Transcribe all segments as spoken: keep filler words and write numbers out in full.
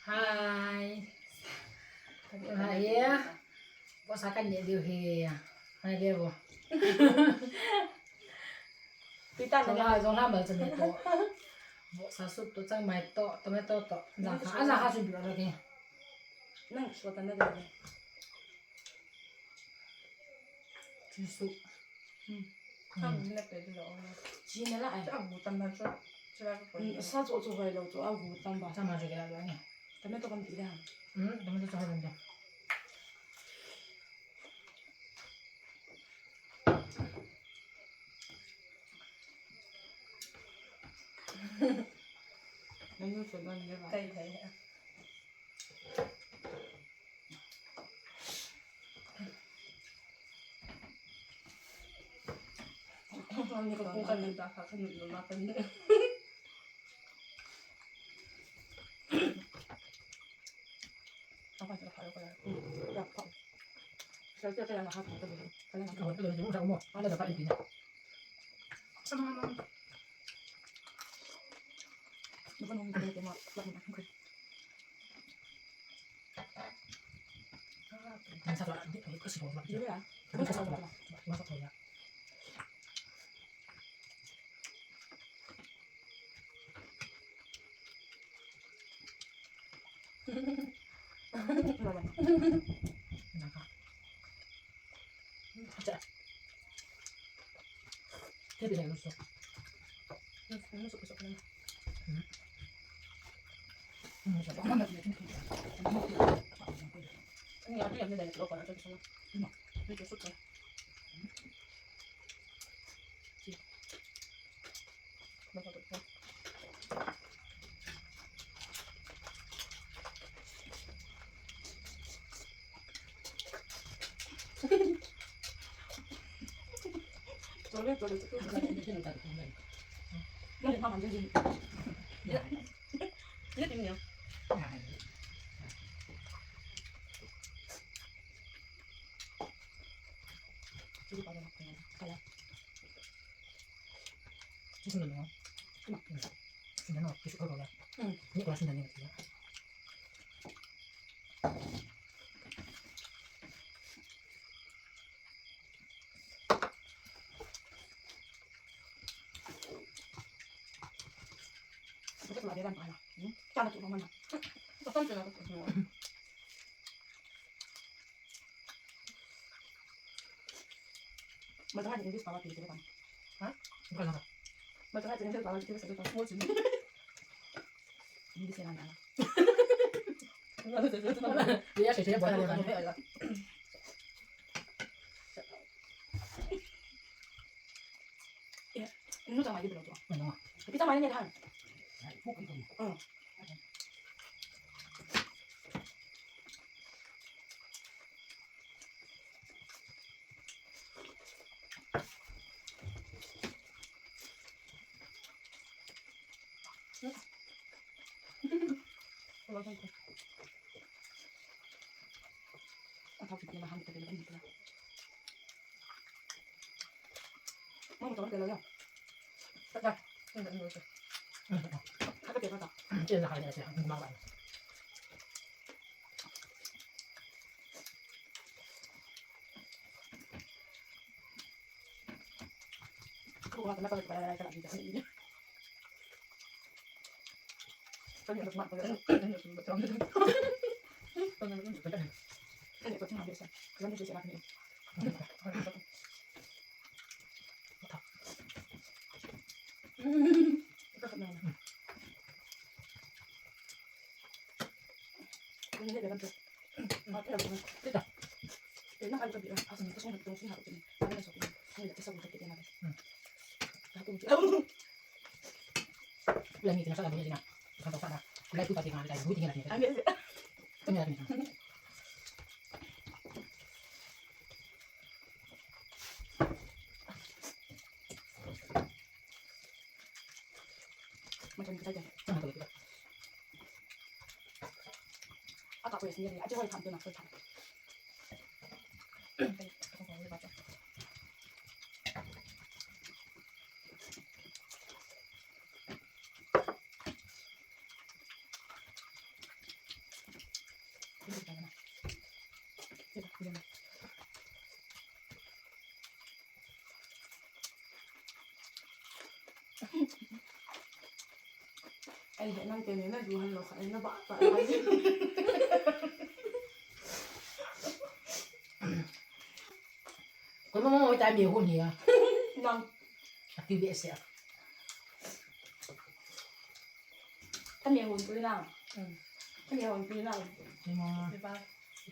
Hai. Hai ya. Bo sa kan ne diu he ya. Hai le bo. Pita na jong la, jong la mal chan ne to. Bo sa soup to chang mai to, tomato to. Za kha, za kha su bi ra ke. Nang so ta na de. Chi su. Hmm. Ham ni na pe lo. Chi na la ai. Cha bu tam na cho. Cha ko. Sa cho cho hoi lo cho a bu tam ba. Tam ma je ke la lo ni. Tomato kan pi da. Hmm, tomato cha hoi lo da. Nang yo so don de ba. Kai kai. English Ai, nang te ne na du han lo kha, na ba ba. Ko mo mo ta mi hun hi a. Nang. Ati be se a. Ta mi hun tu na. Hmm. Ta mi hun tu na. Ni mo. Ni ba.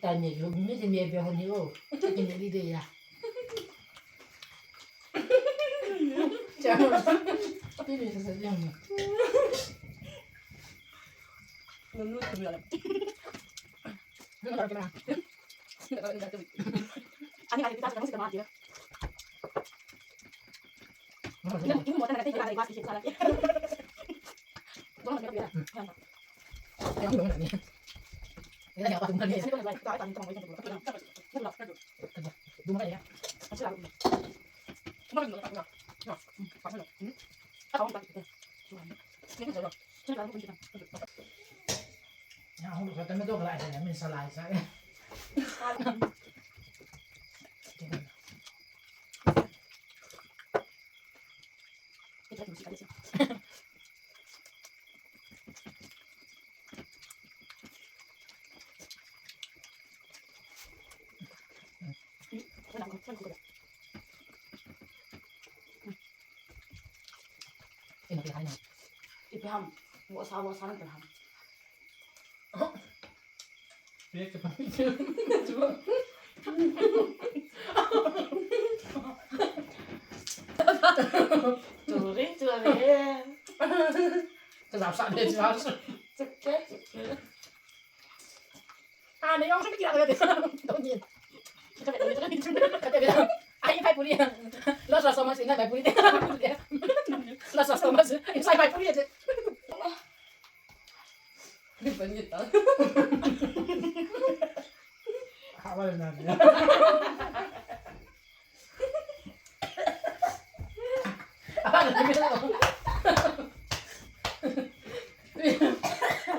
Ta mi lu mi ti mi be hun hi o. Ti mi li de ya. Cha mo. Ti mi sa sa di mo. Nunu tu ya. Nunu tu ya. Ipi ham, vohsa, vohsa nang ipi ham. Turi, turi. Turi, turi. Ah, ni jong sa kiti a. Ai, phai puri. Lots of stomach, inside my puri. Lots of stomach, inside my puri. Ni pa ni ta. Hawa na.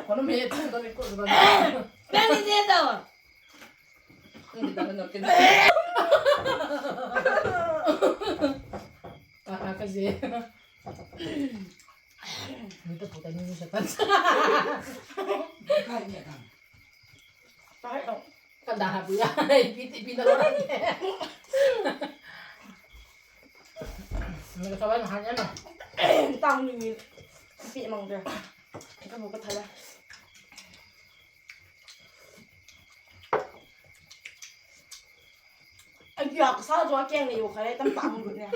Kono me tu to ko ba. Dani de to. Ni ta no ke. Ah, kasi. Ni to puta ni sa tan. Kanda ha puya. Piti pina lo. Ni ka sawan ha niya na. Tang ni. Pi mang de. Ka bu ka thala. Ai ya, ka sa jo keng ni yo kha le tam pa mu ne.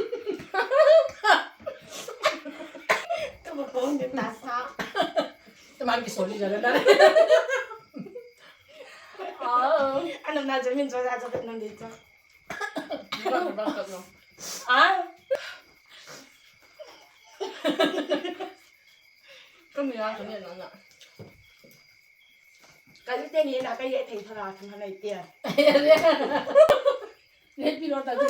Ka bu kong de ta sa. Tamam ki soli ja na. Oh. Ano na jamin jo ja jo no de jo. Ah. Kami ya kami na na. Kali te ni na ka ye thei thara thang hanai te. Le pi lo ta ni.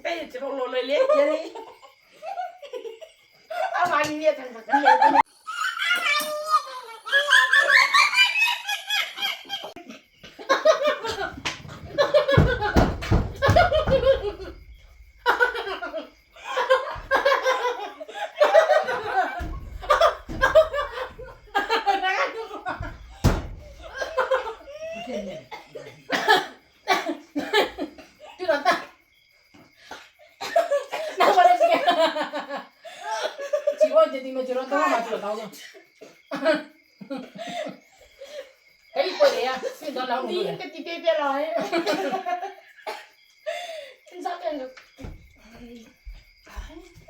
Ka ye chiro lo le le ye ni. Ama ni ye thang thang ye. Chiro je di me chiro to ma chiro tao. Ei, poi le ya, si don la. Ni ka ti pe pe la. Sa ka.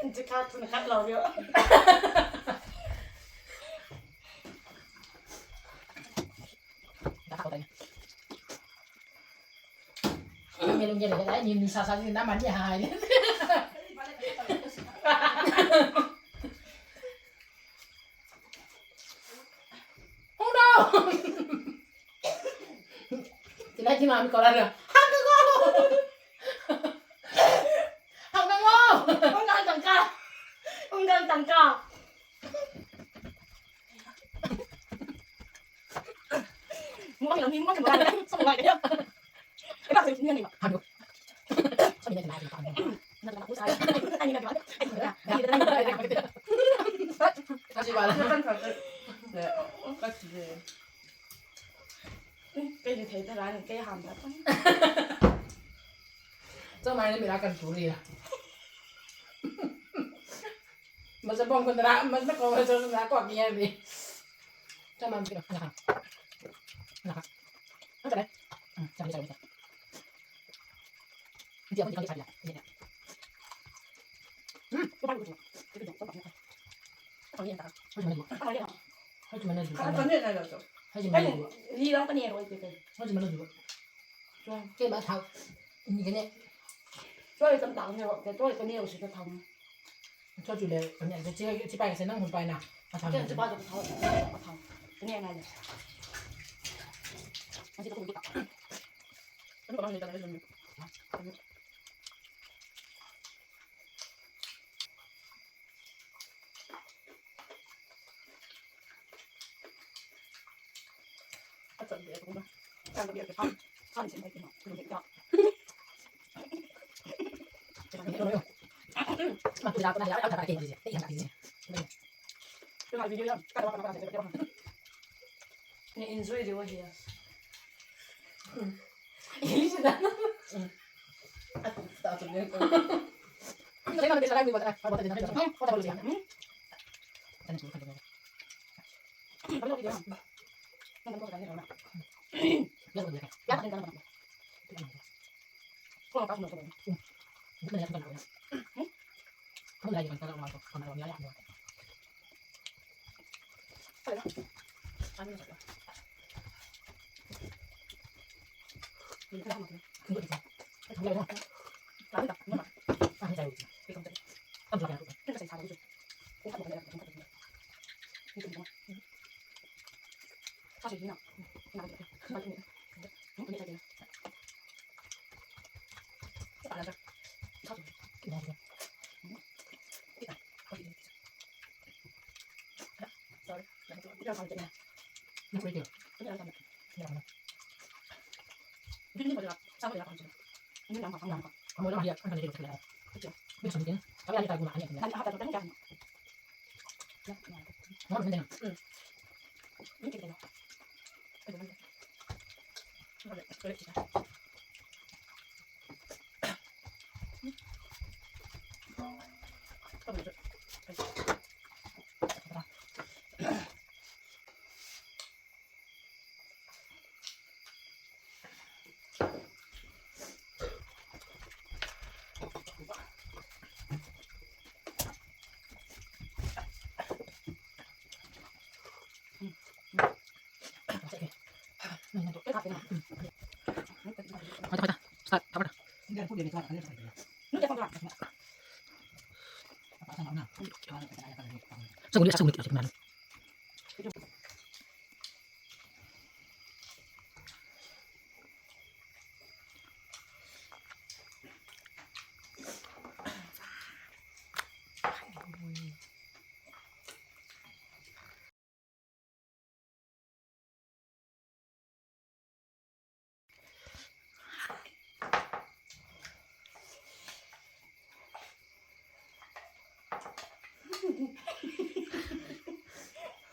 Ni ka tu na ka la yo. Melum je le, ni ni sa sa ni na ma ni hai. Oh no! Tina tina mi kola na. Hang ko. Hang ko. Undang tangka. Undang tangka. Mo ang ni mo ang ni mo ang ni mo ang ni. Hang ko. Hang ko. Chi ba la. Kan thau te. Le. Ka chi le. Kei ni thei ta la ni, kei ham ta. Chomai ni mi la kan tu ri la. Masa bong ko na, masa ko, masa na ko ki ya ni. Chomai mi la. Na ka. Na ka. Na ka. Hmm, chomai, chomai. Enjoy the way here. English na.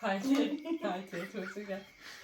Hai, hai, tu, tu, tu, tu.